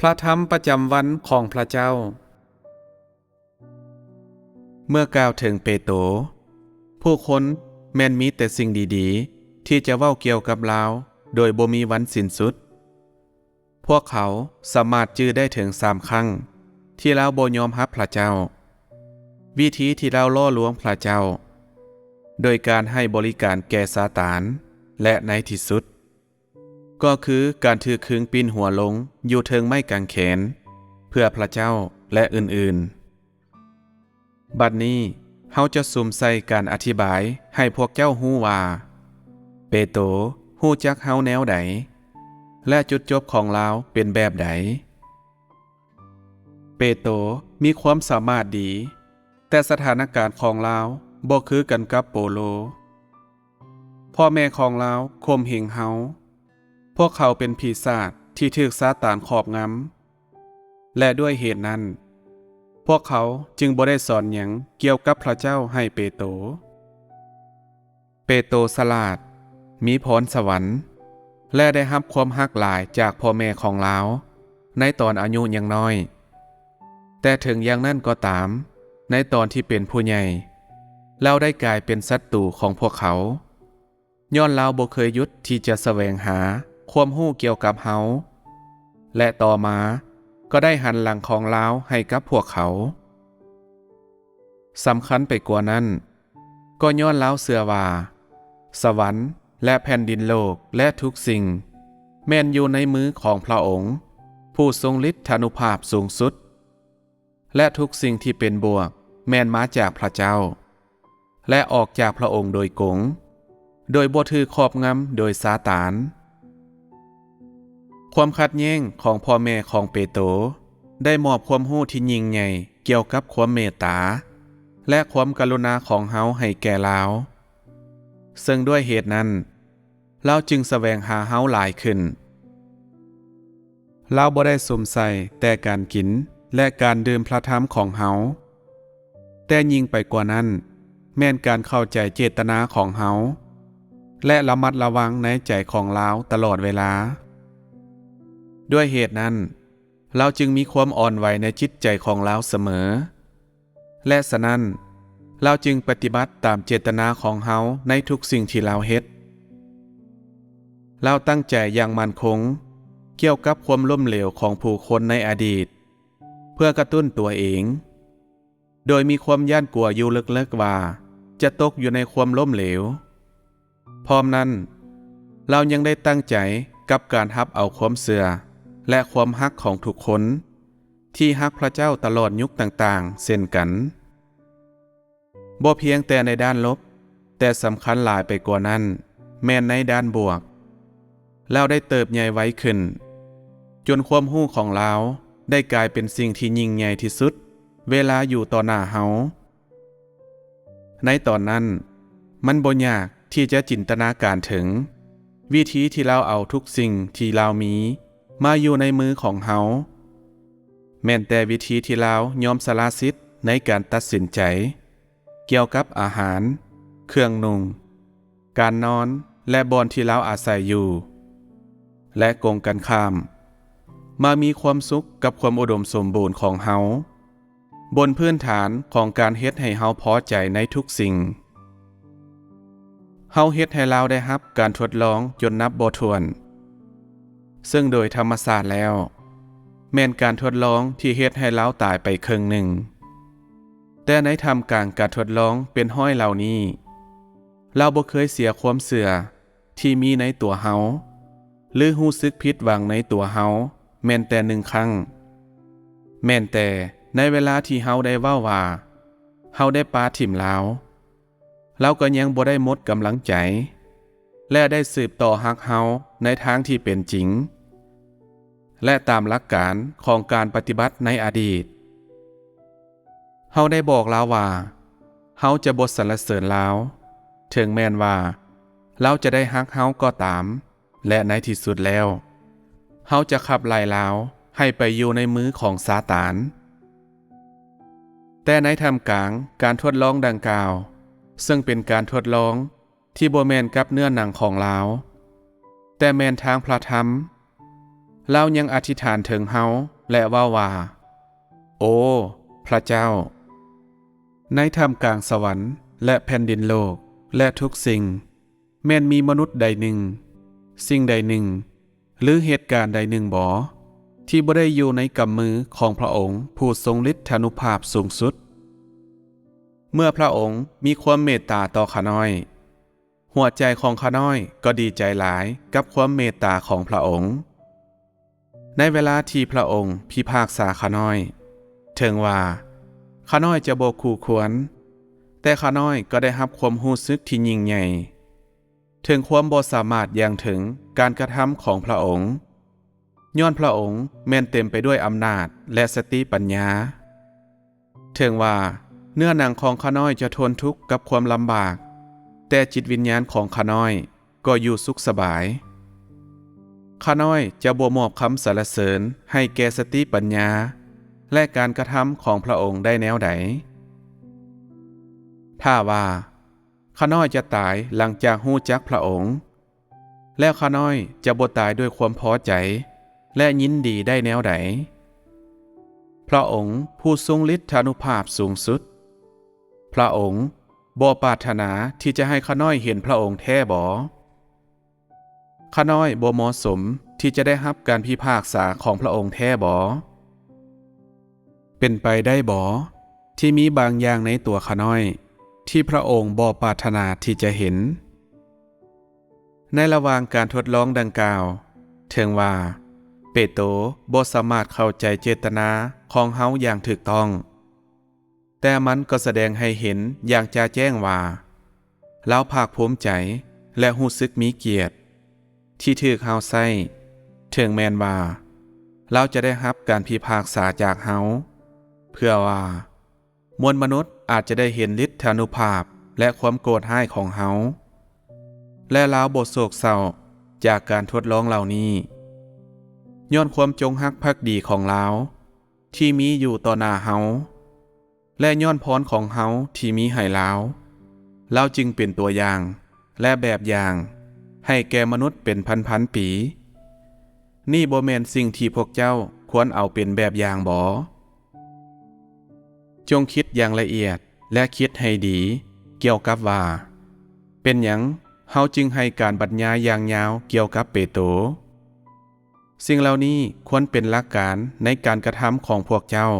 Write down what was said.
ພະທຳປະຈຳວັນຂອງພະເຈົ້າ. ເມື່ອກ່າວເຖິງເປໂຕ, ຜູ້ຄົນແມ່ນມີແຕ່ສິ່ງດີໆທີ່ຈະເວົ້າກ່ຽວກັບລາວໂດຍບໍ່ມີວັນສິ້ນສຸດ. ພວກເຂົາສາມາດຈື່ໄດ້ເຖິງສາມຄັ້ງທີ່ລາວບໍ່ຍອມຮັບພະເຈົ້າ, ວິທີທີ່ລາວຫຼໍ່ລວງພະເຈົ້າໂດຍການໃຫ້ບໍລິການແກ່ຊາຕານ ແລະ ໃນທີ່ສຸດ ກໍຄືການຖືກຂຶງປິ່ນຫົວລົງຢູ່ເທິງໄມ້ກາງເຂນເພື່ອພະເຈົ້າ ແລະ ອື່ນໆ. ບັດນີ້ເຮົາຈະສຸມໃສ່ການອະທິບາຍໃຫ້ພວກເຈົ້າຮູ້ວ່າ ເປໂຕຮູ້ຈັກເຮົາແນວໃດ ແລະ ຈຸດຈົບຂອງລາວເປັນແບບໃດ. ເປໂຕມີຄວາມສາມາດດີ, ແຕ່ສະຖານະການຂອງລາວບໍ່ຄືກັນກັບໂປໂລ. ພໍ່ແມ່ຂອງລາວຂົ່ມເຫງເຮົາ. ພວກເຂົາເປັນປີສາດທີ່ຖືກຊາຕານຄອບງຳ, ແລະ ດ້ວຍເຫດນັ້ນ, ພວກເຂົາຈຶ່ງບໍ່ໄດ້ສອນຫຍັງກ່ຽວກັບພະເຈົ້າໃຫ້ເປໂຕ. ເປໂຕສະຫຼາດ, ມີພອນສະຫວັນ ແລະ ໄດ້ຮັບຄວາມຮັກຫຼາຍຈາກພໍ່ແມ່ຂອງລາວໃນຕອນອາຍຸຍັງນ້ອຍ. ແຕ່ເຖິງຢ່າງນັ້ນກໍຕາມ, ໃນຕອນທີ່ເປັນຜູ້ໃຫຍ່, ລາວໄດ້ກາຍເປັນສັດຕູຂອງພວກເຂົາ, ຍ້ອນລາວບໍ່ເຄີຍຢຸດທີ່ຈະສະແຫວງຫາຄວາມຮູ້ກ່ຽວກັບເຮົາ ແລະ ຕໍ່ມາກໍໄດ້ຫັນຫຼັງຂອງລາວໃຫ້ກັບພວກເຂົາ. ສຳຄັນໄປກວ່ານັ້ນ, ກໍຍ້ອນລາວເຊື່ອວ່າ ສະຫວັນ ແລະ ແຜ່ນດິນໂລກ ແລະ ທຸກສິ່ງ ແມ່ນຢູ່ໃນມືຂອງພະອົງຜູ້ຊົງລິດທານຸພາບສູງສຸດ, ແລະ ທຸກສິ່ງທີ່ເປັນບວກແມ່ນມາຈາກພະເຈົ້າ ແລະ ອອກຈາກພະອົງໂດຍກົງ, ໂດຍບໍ່ຖືກຄອບງຳໂດຍຊາຕານ. ຄວາມຂັດແຍ້ງຂອງພໍ່ແມ່ຂອງເປໂຕໄດ້ມອບຄວາມຮູ້ທີ່ຍິ່ງໃຫຍ່ກ່ຽວກັບຄວາມເມດຕາ ແລະ ຄວາມກະລຸນາຂອງເຮົາໃຫ້ແກ່ລາວ, ເຊິ່ງດ້ວຍເຫດນັ້ນ, ລາວຈຶ່ງສະແຫວງຫາເຮົາຫຼາຍຂຶ້ນ. ລາວບໍ່ໄດ້ສຸມໃສ່ແຕ່ການກິນ ແລະ ການດື່ມພະທຳຂອງເຮົາ, ແຕ່ຍິ່ງໄປກວ່ານັ້ນ ແມ່ນການເຂົ້າໃຈເຈດຕະນາຂອງເຮົາ ແລະ ລະມັດລະວັງໃນໃຈຂອງລາວຕະຫຼອດເວລາ. ດ້ວຍເຫດນັ້ນ, ລາວຈຶ່ງມີຄວາມອ່ອນໄຫວໃນຈິດໃຈຂອງລາວສະເໝີ, ແລະ ສະນັ້ນ, ລາວຈຶ່ງປະຕິບັດຕາມເຈດຕະນາຂອງເຮົາໃນທຸກສິ່ງທີ່ລາວເຮັດ. ລາວຕັ້ງໃຈຢ່າງໝັ້ນຄົງກ່ຽວກັບຄວາມລົ້ມເຫຼວຂອງຜູ້ຄົນໃນອະດີດ ເພື່ອກະຕຸ້ນຕົວເອງ, ໂດຍມີຄວາມຢ້ານກົວຢູ່ເລິກໆວ່າຈະຕົກຢູ່ໃນຄວາມລົ້ມເຫຼວ. ພ້ອມນັ້ນ, ລາວຍັງໄດ້ຕັ້ງໃຈກັບການຮັບເອົາຄວາມເຊື່ອ ແລະ ຄວາມຮັກຂອງທຸກຄົນທີ່ຮັກພະເຈົ້າຕະຫຼອດຍຸກຕ່າງໆເຊັ່ນກັນ. ບໍ່ພຽງແຕ່ໃນດ້ານລົບ, ແຕ່ສຳຄັນຫຼາຍໄປກວ່ານັ້ນແມ່ນໃນດ້ານບວກ. ລາວໄດ້ເຕີບໃຫຍ່ໄວຂຶ້ນ, ຈົນຄວາມຮູ້ຂອງລາວໄດ້ກາຍເປັນສິ່ງທີ່ຍິ່ງໃຫຍ່ທີ່ສຸດເວລາຢູ່ຕໍ່ໜ້າເຮົາ. ໃນຕອນນັ້ນ, ມັນບໍ່ຍາກທີ່ຈະຈິນຕະນາການເຖິງວິທີທີ່ລາວເອົາທຸກສິ່ງທີ່ລາວມີມາຢູ່ໃນມືຂອງເຮົາ, ແມ່ນແຕ່ວິທີທີ່ລາວຍອມສະຫຼະສິດໃນການຕັດສິນໃຈ ກ່ຽວກັບອາຫານ, ເຄື່ອງນຸ່ງ, ການນອນ ແລະ ບ່ອນທີ່ລາວອາໄສຢູ່ ແລະ ກົງກັນຂ້າມ, ມາມີຄວາມສຸກກັບຄວາມອຸດົມສົມບູນຂອງເຮົາ, ບົນພື້ນຖານຂອງການເຮັດໃຫ້ເຮົາພໍໃຈໃນທຸກສິ່ງ. ເຮົາເຮັດໃຫ້ລາວໄດ້ຮັບການທົດລອງຈົນນັບບໍ່ຖ້ວນ, ເຊິ່ງໂດຍທຳມະຊາດແລ້ວ, ແມ່ນການທົດລອງທີ່ເຮັດໃຫ້ລາວຕາຍໄປເຄິ່ງໜຶ່ງ. ແຕ່ໃນທ່າມກາງການທົດລອງເປັນຮ້ອຍເຫຼົ່ານີ້, ລາວບໍ່ເຄີຍເສຍຄວາມເຊື່ອທີ່ມີໃນຕົວເຮົາ ຫຼື ຮູ້ສຶກຜິດຫວັງໃນຕົວເຮົາແມ່ນແຕ່ໜຶ່ງຄັ້ງ, ແມ່ນແຕ່ໃນເວລາທີ່ເຮົາໄດ້ເວົ້າວ່າເຮົາໄດ້ປະຖິ້ມລາວ, ລາວກໍຍັງບໍ່ໄດ້ໝົດກຳລັງໃຈ ແລະ ໄດ້ສືບຕໍ່ຮັກເຮົາໃນທາງທີ່ເປັນຈິງ ແລະ ຕາມຫຼັກການຂອງການປະຕິບັດໃນອະດີດ. ເຮົາໄດ້ບອກລາວວ່າເຮົາຈະບໍ່ສັນລະເສີນລາວ, ເຖິງແມ່ນວ່າລາວຈະໄດ້ຮັກເຮົາກໍຕາມ, ແລະ ໃນທີ່ສຸດແລ້ວ, ເຮົາຈະຂັບໄລ່ລາວໃຫ້ໄປຢູ່ໃນມືຂອງຊາຕານ. ແຕ່ໃນທ່າມກາງການທົດລອງດັ່ງກ່າວ, ເຊິ່ງເປັນການທົດລອງ ທີ່ບໍ່ແມ່ນກັບເນື້ອໜັງຂອງລາວ, ແຕ່ແມ່ນທາງພະທຳ. ລາວຍັງອະທິຖານເຖິງເຮົາ ແລະ ເວົ້າວ່າ, ໂອ, ພະເຈົ້າ, ໃນທ່າມກາງສະຫວັນ ແລະ ແຜ່ນດິນໂລກ ແລະ ທຸກສິ່ງ, ແມ່ນມີມະນຸດໃດໜຶ່ງ, ສິ່ງໃດໜຶ່ງ, ຫຼື ເຫດການໃດໜຶ່ງບໍ ທີ່ບໍ່ໄດ້ຢູ່ໃນກຳມືຂອງພະອົງຜູ້ຊົງລິດທານຸພາບສູງສຸດ? ເມື່ອພະອົງມີຄວາມເມດຕາຕໍ່ຂ້ານ້ອຍ, ຫົວໃຈຂອງຂ້ານ້ອຍກໍດີໃຈຫຼາຍກັບຄວາມເມດຕາຂອງພະອົງ. ໃນເວລາທີ່ພະອົງພິພາກສາຂ້ານ້ອຍ, ເຖິງວ່າຂ້ານ້ອຍຈະບໍ່ຄູ່ຄວນ, ແຕ່ຂ້ານ້ອຍກໍໄດ້ຮັບຄວາມຮູ້ສຶກທີ່ຍິ່ງໃຫຍ່ ເຖິງຄວາມບໍ່ສາມາດຢ່າງເຖິງການກະທຳຂອງພະອົງ, ຍ້ອນພະອົງແມ່ນເຕັມໄປດ້ວຍອຳນາດ ແລະ ສະຕິປັນຍາ. ເຖິງວ່າເນື້ອໜັງຂອງຂ້ານ້ອຍຈະທົນທຸກກັບຄວາມລຳບາກ, ແຕ່ຈິດວິນຍານຂອງຂ້ານ້ອຍກໍຢູ່ສຸກສະບາຍ. ຂ້ານ້ອຍຈະບໍ່ມອບຄຳສັນລະເສີນໃຫ້ແກ່ສະຕິປັນຍາ ແລະ ການກະທຳຂອງພະອົງໄດ້ແນວໃດ? ຖ້າວ່າ ຂ້ານ້ອຍຈະຕາຍຫຼັງຈາກຮູ້ຈັກພະອົງ, ແລ້ວຂ້ານ້ອຍຈະບໍ່ຕາຍດ້ວຍຄວາມພໍໃຈ ແລະ ຍິນດີໄດ້ແນວໃດ? ພະອົງຜູ້ຊົງລິດທານຸພາບສູງສຸດ, ພະອົງບໍ່ປາດຖະໜາທີ່ຈະໃຫ້ຂ້ານ້ອຍເຫັນພະອົງແທ້ບໍ? ຂ້ານ້ອຍບໍ່ເໝາະສົມທີ່ຈະໄດ້ຮັບການພິພາກສາຂອງພະອົງແທ້ບໍ? ເປັນໄປໄດ້ບໍ ທີ່ມີບາງຢ່າງໃນຕົວຂ້ານ້ອຍ ທີ່ພະອົງບໍ່ປາດຖະໜາທີ່ຈະເຫັນ? ໃນລະຫວ່າງການທົດລອງດັ່ງກ່າວ, ເຖິງວ່າເປໂຕບໍ່ສາມາດເຂົ້າໃຈເຈດຕະນາຂອງເຮົາຢ່າງຖືກຕ້ອງ, ແຕ່ມັນກໍສະແດງໃຫ້ເຫັນຢ່າງຈະແຈ້ງວ່າ ລາວພາກພູມໃຈ ແລະ ຮູ້ສຶກມີກຽດ ທີ່ຖືກເຮົາໃຊ້, ເຖິງແມ່ນວ່າລາວຈະໄດ້ຮັບການພິພາກສາຈາກເຮົາ, ເພື່ອວ່າມວນມະນຸດອາດຈະໄດ້ເຫັນລິດທານຸພາບ ແລະ ຄວາມໂກດຮ້າຍຂອງເຮົາ, ແລະ ລາວບໍ່ໂສກເສົ້າຈາກການທົດລອງເຫຼົ່ານີ້, ຍ້ອນຄວາມຈົງຮັກພັກດີຂອງລາວທີ່ມີຢູ່ຕໍ່ໜ້າເຮົາ. ແລະ ຍ້ອນພອນຂອງເຮົາທີ່ມີໃຫ້ລາວ, ລາວຈຶ່ງເປັນຕົວຢ່າງ ແລະ ແບບຢ່າງໃຫ້ແກ່ມະນຸດເປັນພັນໆປີ. ນີ້ບໍ່ແມ່ນສິ່ງທີ່ພວກເຈົ້າຄວນເອົາເປັນແບບຢ່າງບໍ? ຈົ່ງຄິດຢ່າງລະອຽດ ແລະ ຄິດໃຫ້ດີກ່ຽວກັບວ່າ ເປັນຫຍັງເຮົາຈຶ່ງໃຫ້ການບັນຍາຍຢ່າງຍາວກ່ຽວກັບເປໂຕ? ສິ່ງເຫຼົ່ານີ້ຄວນເປັນຫຼັກການໃນການກະທຳຂອງພວກເຈົ້າ.